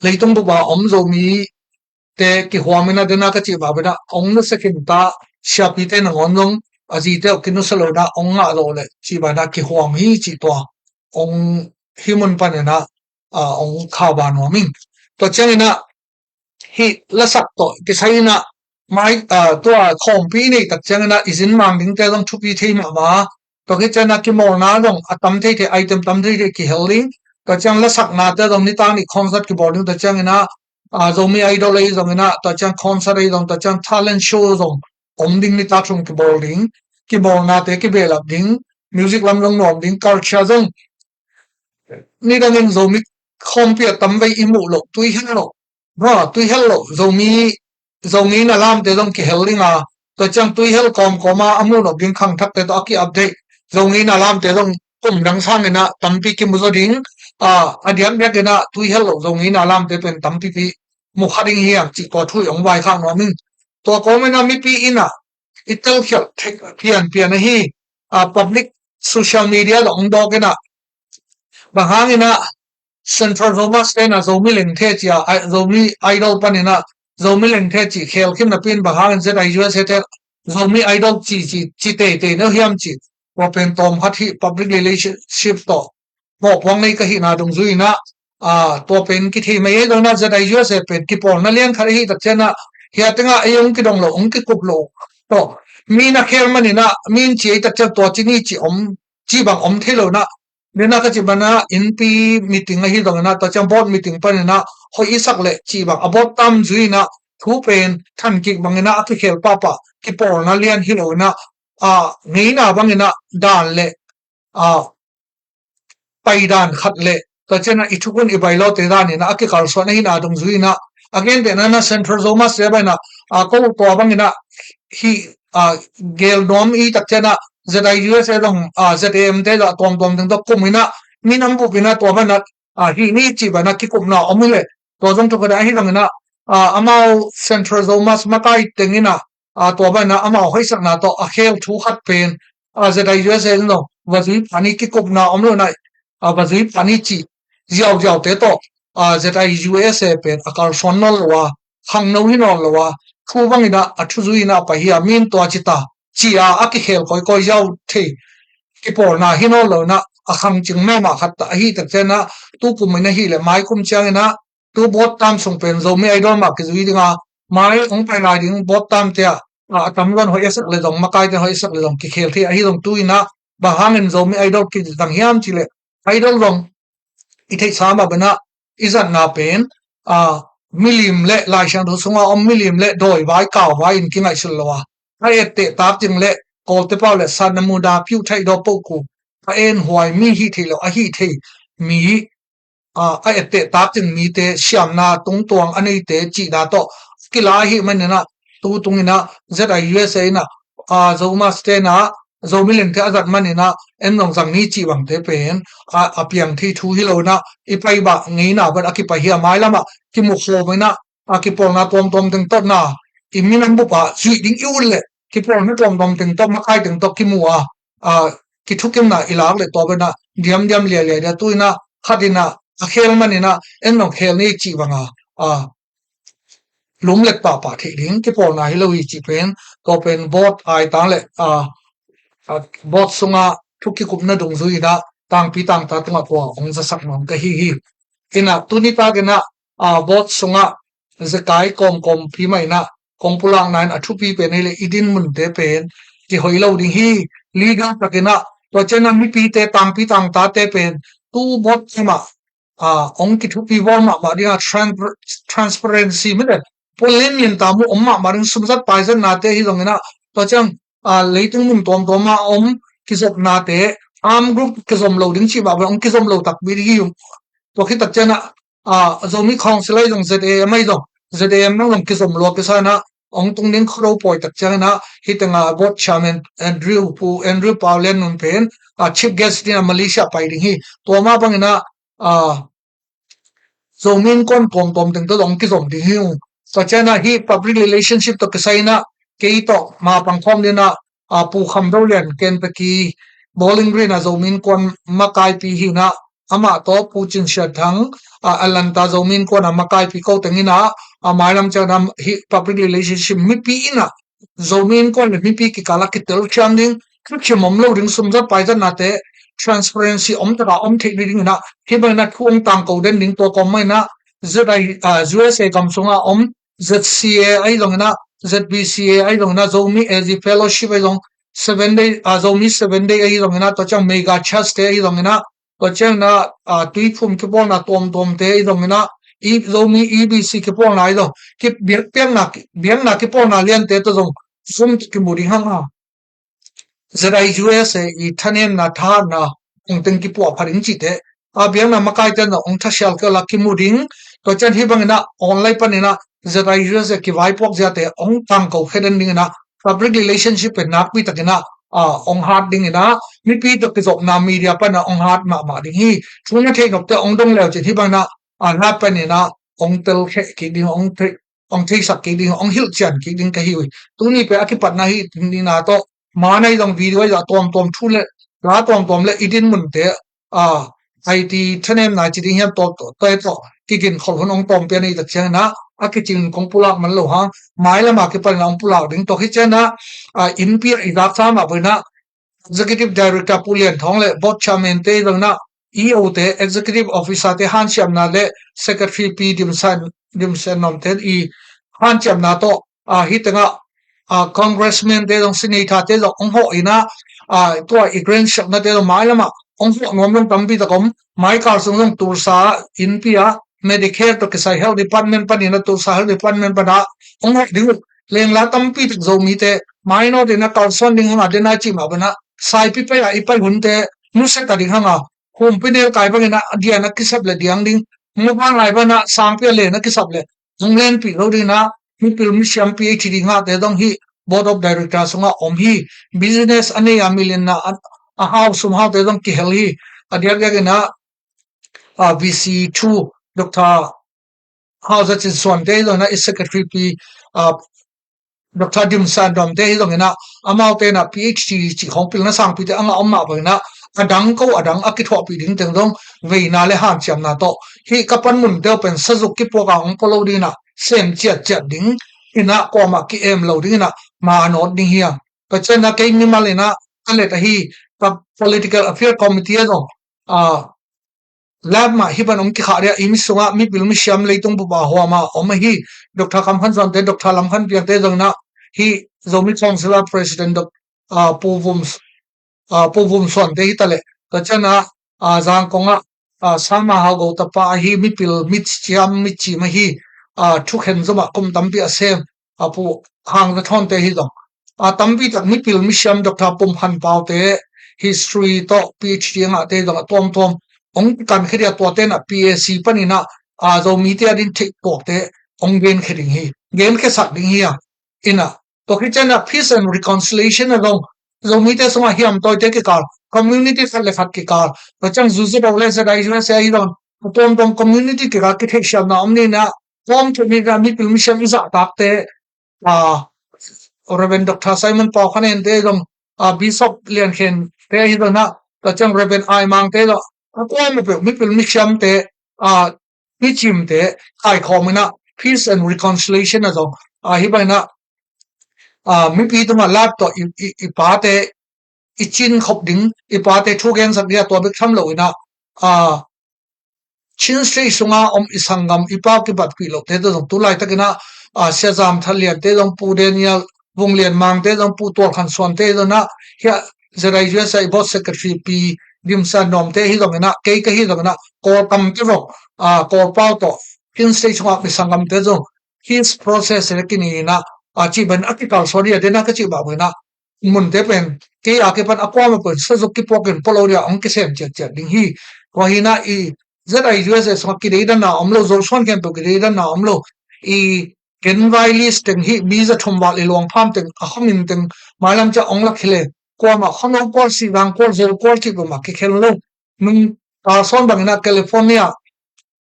leitung bup a om Zomite kihuam in ah, den a ka cih bang in ah ong nusia khin ta, siapite nangawn zong a zite uh kinusia lo in ah ong ngah lo leh cih bang in ah kihuam hi cih tua ong hi mun panin ah, a, ong khauba nuam ing. Tua ciangin ah hih lasak tawh kisai in ah mai, a, tua khawmpi i neih tak ciangin ah i zin mang dingte zong thupi thei mahmah. Tua khit ciangin ah kimawlna zong a tam theithei, item tam theithei kihel ding. Tua ciang lasaknate zong nitak nih concert kibawl ding. Tua ciangin ah, a, Zomi Idol ahi zongin ah, tua ciang concert ahi zong, tua ciang talent show zong om ding, nitak thum kibawl ding. Kimawlnate kibehlap ding, music lam zong nuam ding, culture zong nidangin Zomi khawmpi a tamvei i muh loh, tuihel loh, ha, tuihel loh Zomi, Zomi na lamte zong kihel ding a, tua ciang tuihel kawmkawm a a muh nop ding khangthakte tawh a ki-update Zomi na lamte zong kum dang sangin ah tampi kimu zaw ding. A, a diakdiakin ah tuihel loh Zomi na lamte pen tampipi mu kha ding hi hang cih tua thu i hong vaikhak nuam ing. Tua kawmin ah mipi in ah i telkhialh thei pianpian ahi, a, public social media zong hong dawk in ah bang hangin ah Central Zomus te in ah Zomi Lengthe ci a, a, Zomi Idol panin ah Zomi Lengthe cih khel khin napi in bang hangin Z I U S A te Zomi Idol ci, ci, ci teitei na hiam cih tua pen tawm khat hi, public relationship tawh mawhpuang nei ka hihna dungzui in ah, a, tua pen kithei mai ei zong in ah Z I U S A pen kipawlna lian khat ahi tak ciangin ah hia tengah ei hong kidong lo, hong kikup lo tawh mi na khel manin ah mi in ci ei tak ciang tua ci ni ci om, ci bang om thei lo in ah, den a ka cih bang in ah innpi meeting ahi zongin ah, tua ciang board meeting panin ah hoih i sak leh cih bang a board tam zui in ah thu pen thankik bangin ah a kikhel pahpah kipawlna lian hi lo in ah, a, ngeina bangin ah dan le, a, paidan khat le, tua ciang ah i thukhun i bailawte danin ah a kikalsuan ahihna dungzui in ah, a gentehna in ah Central Zomus te bangin ah, a, ko tua bangin ah hih, a, gel nuam i tak ciang ah Z I U S A zong, a, Z A M te zong a tuamtuam teng tawh kum in ah minam bup ina tua banah, a, hih ni cih banah kikupna om hileh, tua zong thukhat ahi zongina, a, amau Central Zomus makai tengina, a, tua banah amau hoihsakna tawh a khel thu khat pen, a, Z I U S A in zong va zui phani kikupna om lo na, a, va zui phani cih ziauziaute tawh, a, Z I U S A pen a kalsuan nawn lo a, khangno hi nawn lo a, thu bangina a thuzui ina a pai hi a, min tua cita ci a, a kikhel kawikawi ziau thei kipawlna hi nawn lo ina a khangcing mahmah khat ta ahi tak ciangina, tu kum ina hileh mai kum ciangina tu board term sung pen Zomi Idol mah kizui dinga, mai hong pai lai ding board term te ah, a, a tamluan hoih a sak le zong, makai te hoih a sak le zong kikhel thei ahi zong tu ina, bang hangin Zomi Idol kizang hiam cih leh, Idol zong i theihsa mah banah i zatna pen, a, milim le Lai Siangtho sunga om milim le dawi vai kau vai in kingaihsun lo a, a etteh tak ding le Kawlte pau le satna muda piuh thaih daw poku a enhuai mi hi thei lo, a hi thei mi, a, a etteh tak ding mite, siamna tungtuang a neite cihna tawh kila ahi manina, tu tungina Z I U S A ina, a, Zomus tena Zomi lengte a zat manina en zong zang ni cih bangte pen, a, a piang thei thu hi lo ina, i pai bah ngeina ban a kipai hi a, mai lamah kimu khawm ina, a, kipawlna tuamtuam teng tawh na, i minam bup ah zuih ding i ut leh kipawlna tuamtuam teng tawh, makai teng tawh kimu a, a, kithukimna i lak leh tua banah diamdiam lialia dia tu ina, khat ina a khel manina en zong khel ni cih banga, a, lumlet pahpah theih ding kipawlna hi lo hi cih pen, tua pen board aitang le, a, a, board sunga thu kikupna dungzui ina tangpi tangta tungah tua hong zasak nuam ka hi hi. Ina tuni tak ina, a, board sungah zekai kawmkawmpi mah ina kong pulakna in a thupi pen hileh i dinmunte pen kihoih lo ding hi. Legal tak ina tua ciangina mipite, tangpi tangtate pen tu board mah, a, hong kithupi bawl mahmah dinga, transparency mite, puanlen lian ta mu om mahmah ding, sumzat paizatnate hi zongina, tua ciang, a, leitung mun tuamtuama om kizopnate, arm group kizom lo ding cih mah bang hong kizom lo takpi ding hi. Tua khit tak ciangina, a, Zomi Council ahi zong, Z A M ahi zong, Z A M nang zong kizom lo a kisa ina hong tung ding khuado pawi tak ciangina, hih tenga board chairman Andrew, Pu Andrew Pau Lian Nun pen, a, chief guest dina Malaysia pai ding hi. Tua mah bangina, a, Zomi Innkuan tuamtuam teng tawh zong kizom ding hi ung. Tua ciangina hih public relationship tawh kisai ina kei tawh mapang khawm dina, a, Pu Kham Do Lian, Kentucky, Bowling Green a Zomi Innkuan makaipi hi ina, amah tawh Pu Cin Sian Thang, a, Atlanta Zomi Innkuan a makaipi ko teng ina, a, mailam ciangina hih public relationship mipi ina Zomi Innkuan le mipi kikala kitel thiam ding, thukhim om lo ding, sumzat paizatnate, transparency om taka om theih ding ina, hih bangina thu hong tangko den ding tua kawm mah ina, Z I, a, U S A gam sunga om Z C A ahi zongina, Z B C A ahi zongina, Zomi A Z Fellowship ahi zong, Seven Day, a, Zomi Seven Day ahi zongina, tua ciang Mega Church te ahi zongina, tua ciangina, a, tuiphum kipawlna tuamtuamte ahi zongina, i, Zomi E B C kipawlna ahi zong, ki, biak, biakna, biakna kipawlna liante tawh zong, sum kimu ding hang a. Z I U S A i thanemna, thahatna, ong teng kipuah pha ding cihte, a, biakna makaite na ong thasial kei la kimu ding, tua ciang hih bangina online panina Z I U S A kivaipuak ziate ong tangko khe den dingina, public relationship pen nakpi takina, a, ong hat dingina, mipi tawh kizopna media pana ong hat mahmah ding hi. Thu na thei nopte ong dong leu cin hih bangina, a, na panina ong tel khe kik ding, ong thei, ong theisak kik ding, ong hilh cian kik ding ka hi uh hi. Tuni pen a kipatna hi dingina tawh, man ahi zong, video ahi zong, tuamtuam thu le la tuamtuam le i dinmunte, a, a, i thanemna ci ding hiam, tua, tua, tua tawh kiginkhol hun ong tawm pian ahi tak ciangina, a kicing kong pulak man lo hang, mailama kipanina ong pulak ding. Tua hi ciangina, a, innpi a i zaksa mah boina, Executive Director Pu Lian Thawng le Board Chairman te zongina, E O te, Executive Officer te hansiamna le Secretary Pi Dim San, Dim Sen Nom te i hansiamna tawh, a, hih tenga, a, Congressman te zong, Senator te zong ong hawh ina, a, tua i grant siakna te zong mailama ong hawh nuam zong tampi tak om. Maikal sung zong Tulsa innpi a, Medicare tawh kisai Health Department panina, Tulsa Health Department pana ong hawh ding uh. Lengla tampi tak Zomite, mainawte na kalsuan ding hanga dena cih mah bana, saipi pai a i pai hunte nusia ta ding hanga, humpi nel kai bangina a dian a kisap le diang ding, mawhang lai bana sangpi a len a kisap le zong lenpih lo dingina, mipil misiampi ei thi ding hate zong hi, Board of Director sunga om hi. Business a nei a milinna a, a hau sum haute zong kihel hi. a diakdiak in ah, a, V C two Doctor Hau Za Cin Suan te hi zongin ah, i secretary pi, a, Doctor Dim San Dom te hi zongin ah, amaute in ah P H D cih khawng pilna sangpite a ngah om mah bangin ah, a dang ko a dang a kithuahpih ding teng zong veina le hanciamna tawh, hih ka panmun te uh pen sazuk kipuak a hong pua lo dingin ah, sem ciatciat ding in ah, kuamah ki-em lo dingin ah, ma a nawt ding hi a. Ka cian ah kei mimal in ah ka let ahi, ka political affair committee a zong, a, live mah hih bang hong kikhah ding a, i mi sungah mipil misiam leitung bup a huam a om ahi Doctor Kam Khan Suan te, Doctor Lam Khan Piang te zongin ah, hih Zomi Council a President Doc-, a, Pu Vum, a, Pu Vum Suan te hi ta leh, ka cian ah, a, Zangkong ah, a, Sama Hau Go tapa ahi mipil misiam micim ahi, a, thukhen zom ah kum tampi a sem, a, Pu Hang Za Thawn te hi zong, a, tampi tak mipil misiam Doctor Pum Khan Pau te, history tawh P H D a ngah te zong a tuamtuam hong kikan khia ding a, tuate in ah P A C panin ah, a, Zomite a ding theih tuakte hong genkhia ding hi, genkhia sak ding hi a. In ah, tua khit ciang ah peace and reconciliation a zong, Zomite sungah hiam tawite kikal, community khat le khat kikal, tua ciang Zu Za Do le Z I U S A hi zong, a tuamtuam community kikal kitheihsiamna om ni in ah, kawm khat ni in ah mipil misiam i zahtakte, a, Reverend Doctor Simon Pau Khan En te zong, a, Bishop Lian Khen te hi zong ah, tua ciang Reverend Ai Mang te zong, a kuamah peuh mipil misiam te, a, micim te kaikhawm in ah peace and reconciliation a zong, a, hih bang in ah, a, mipi tungah live tawh i, i, i pate i cin khop ding, i pate thu gensak ding a, tua bek tham lo in ah, a, Chin State sunga om i sanggam, i pau kibatpih lohte tawh zong tu laitakin ah, a, Sia Zam Than Lian te zong, Pu Daniel Vung Lian Mang te zong, Pu Tual Khan Suan te zong ah, hiah Z I U S A i board secretary pi Dim San Dom te hi zongin ah, kei ka hi zongin ah, Kawlkam te vok, a, Kawlpau tawh Chin State sunga om i sanggamte zong peace process le kini in ah, a, cih bang a kikalsuan hi a, den a ka cih bah bang in ah, munte pen kei a kipan a kuamah pen sazuk kipuak in pua lo ding a, hong kisem ciatciat ding hi. Tua hi in ah i Z I U S A sungah kideidanna om lo, Zosuan khempeuh kideidanna om lo. I genvai list teng hih mi za thum val i luangpham teng, a khuamin teng mailam ciang hong lak hi leh, kuamah Khuano kual, Sihzang kual, Zo kual cih peuhmah kikhen lo. Nung kalsuan bangin ah California,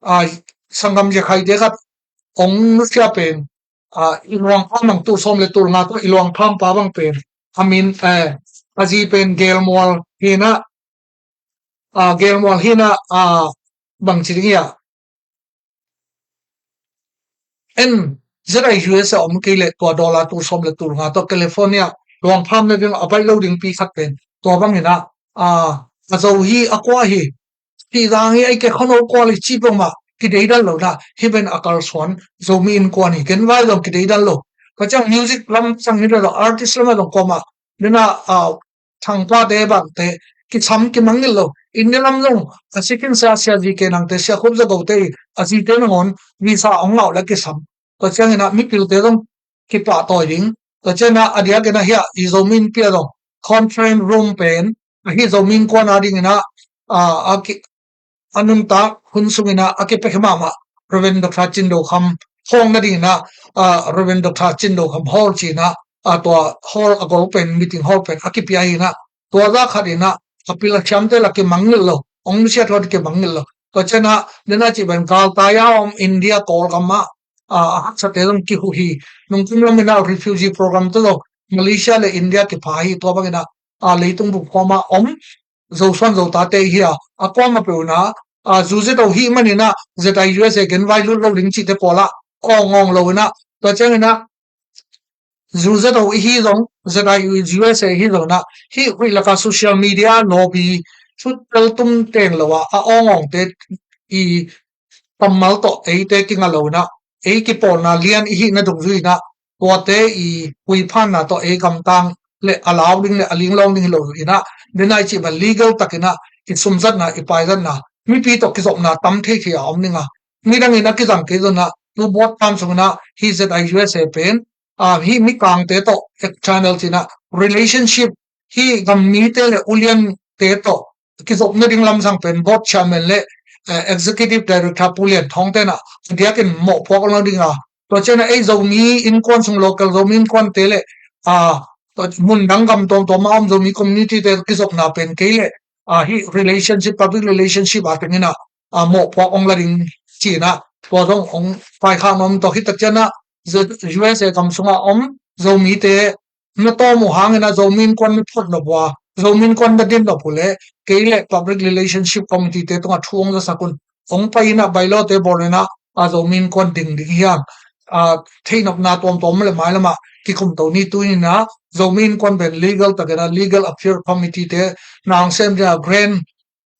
a, sanggam zia khaite khat hong nusia pen, a, i luangpham bang tul sawm le tul nga tawh i luangpham pa bang pen, a min, eh, a zi pen Gelmual hi in ah, a, Gelmual hi in ah, a, bangci ding hi a, en, Z I U S A om kei leh tua dollar tul sawm le tul nga tawh California luangpham nading a baih lo ding pi khat pen tua bangin ah, a, a Zo hi, a kua hi, Sihzang hi, a i ke Khuano kual hi cih peuhmah kideidan lo in ah, hih bang a kalsuan Zomi innkuan hi, genvai zong kideidan lo. Ka ciang music lam ciang hi lo, artist lam a zong kuamah, den ah, a, thangpate bangte kisam kimangngilh lo. India lam zong a sikin sia, Sia Zi Ke Nang te, Sia Khup Za Go te i a zite nangawn visa hong ngah uh leh kisam. Tua ciangin ah mipilte zong kipahtawi ding. Tua ciangin ah a diakin ah hiah i Zomi Innpi ah zong conference room pen, a hih Zomi innkuan a dingin ah, a, a ki, a nuntak hun sungin ah a kipia mahmah Reverend Doctor Cin Do Kham hawng nadingin ah, a, Reverend Doctor Cin Do Kham Hall ci-in ah, a, tua hall a gol pen, meeting hall pen a kipia hi in ah, tua zah khat in ah a pil a thiamte lah kimangngilh lo, hong nusia thuah kimangngilh lo. Tua ciangin ah, den a cih bang galtai a om India Kawlgam ah, a, a haksate zong kihuh hi. Nungkum lam in ah refugee program te zong Malaysia le India kipha hi, tua bangin ah, a, leitung bup khawm a om Zosuan Zotate hi a, a kuamah peuh in ah, a, Zu Za Do hih manin ah Z I U S A genvai lut lo ding cihte pawl ah awng awng lo in ah, tua ciangin ah Zu Za Do i hi zong, Z I U S A i hi zong in ah, hih huih lak a social media lobby thutel tum teng lo a, a awng awngte i kammal tawh eite kinga lo in ah, ei kipawlna lian i hihna dungzui in ah, tuate i huiphanna tawh ei gamtang le a lau ding le a linglawng ding hi lo in ah, den a i cih bang legal takin ah i sumzatna, i paizatna, mipi tawh kizopna tam theithei a om ding a, midang in a kizang kei zong in ah, tu board term sungin ah hih Z I U S A pen, a, hih mikangte tawh, external ci-in ah, relationship, hih gam mite le uliante tawh kizop nading lamsang pen board chairman le, eh, executive director Pu Lian Thawng te in ah a diakin mawhpuak lo ding a, tua ciangin ah ei Zomi innkuan sung, local Zomi innkuante le, a, tua mundang gam tuamtuam a om Zomi community te kizopna pen kei le a, hih relationship, public relationship a tengin a, a, mawhpuak ong la ding cih na, tua zong ong paikhak nuam tawh. Hih tak ciang a, U S A kam sungah om Zomite na tawm uh hangin a, Zomi Innkuan na phot nop uh a, Zomi Innkuan na din nop uh leh, kei le Public Relationship Committee te tungah thu ong zasak un. Ong pai in a, bylaw te bawl in a, a, Zomi Innkuan ding ding hiam, a, theihnopna tuamtuam le mailam ah kikum to ni. Tu in a, Zomi Innkuan pen legal takin a, Legal Affairs Committee te na ong sem ding a, Grant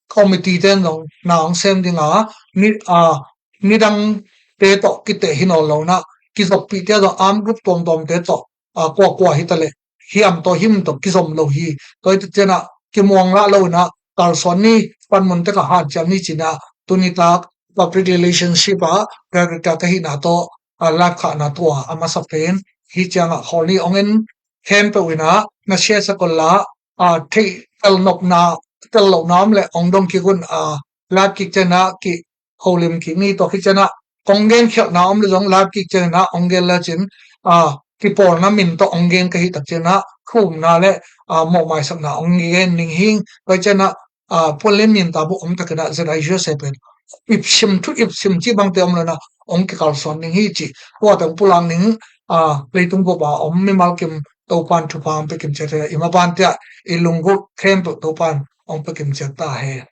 Committee te zong na ong sem ding a, ni, a, nidang te tawh kiteh hi nawn lo in a, kizoppih te zong arm group tuamtuam te tawh, a, kuakua hi ta leh hiam tawh him tawh kizom lo hi. Tua hi tak ciang a, kimuang lah lo in a, kalsuan ni, panmun tek a hanciam ni cih na, tuni tak public relationship a, ka, ka, ka hihna tawh, a, live khahna tua a masa pen hi ciang a, khawl ni. Ong en khempeuh in a, na share sak un la, a, theih telnopna, tellohna om leh ong dong kik un, a, live kik ciang a, ki holim kik ni. Tua khit ciang a, kong genkhialhna om leh zong live kik ciang a ong gen le cin, a, kipawlna min tawh ong gen ka hih tak ciang a, thumna le, a, mawhmaisakna ong gen ning hing. Tua hi ciang a, a, puan le min ta bu om takin a, Z I U S A pen ipsim thu ipsim cih bangte om lo in a, ong kikalsuan ning hi cih tua teng pulak ning. A, leitung bup a om mimal kim Topan thupha ong pia kim ciat hen. I maban te ah i lunggulh khempeuh Topan ong pia kim ciat ta hen.